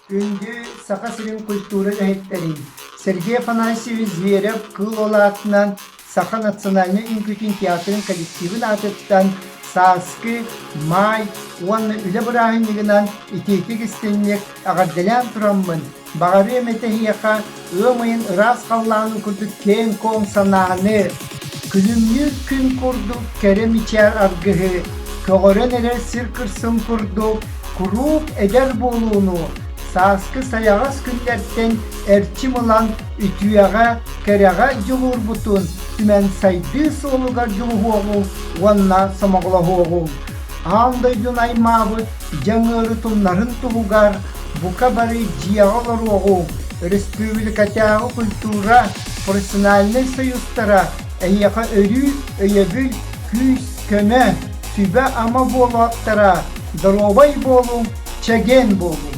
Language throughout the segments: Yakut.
Күндү Саха сирин культура үлэһиттэрин Сергей Афанасьевич Зверев-Кыыл Уол аатынан Саха национальнай үҥкүүтүн театрын коллективын аатыттан сааскы, маай уонна үлэ бырааһынньыгынан итиитик-истиҥник эҕэрдэлээн тураммын, баҕарыам этэ эһиэхэ ыам ыйын ыраас халлаанын курдук киэҥ-куоҥ санааны, күлүмнүүр күн курдук кэрэ мичээр аргыһы, көҕөрөн эрэр сир кырсын курдук куруук эдэр буолууну, сааскы сайаҕас күннэртэн эрчим ылан үтүөҕэ, кэрэҕэ дьулуурбутун түмэн сайдыы суолугар дьулуһуоҕуҥ уонна сомоҕолоһуоҕуҥ. Аан дойдуну аймаабыт дьаҥ ыары тумнарын туһугар бука бары дьиэҕэ олоруоҕуҥ, өрөспүүбүлүкэтээҕи культура профессиональнай союзтара эһиэхэ өрүү өйөбүл, күүс-көмө, сүбэ-ама буолуохтара, доруобай буолуҥ, чэгиэн буолуҥ!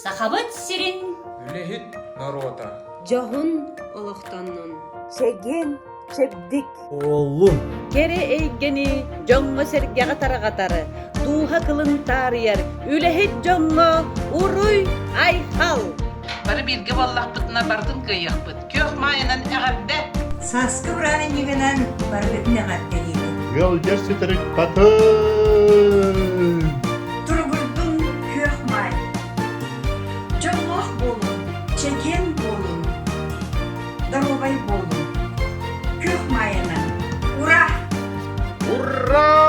Сахабыт сирин Үлэһит норуота Дьоһун олохтоннун Чэгиэн чэбдик Ооллун Кэрэ эйгэни дьоҥҥо-сэргэҕэ тарҕатар, дууһа кылын таарыйар үлэһит дьоҥҥо уруй-айхал! Бары бииргэ буоллахпытына барытын кыайыахпыт. Күөх маайынан эҕэрдэ! Сааскы бырааһынньыгынан барыгытын эҕэрдэлиибин. Ыалдьар ситэрик хатын! Туругурдун күөх маай! Дьоллоох буолун, чэгиэн буолун! Доруобай буолуҥ! Күөх Маайанан! Ура! Ура!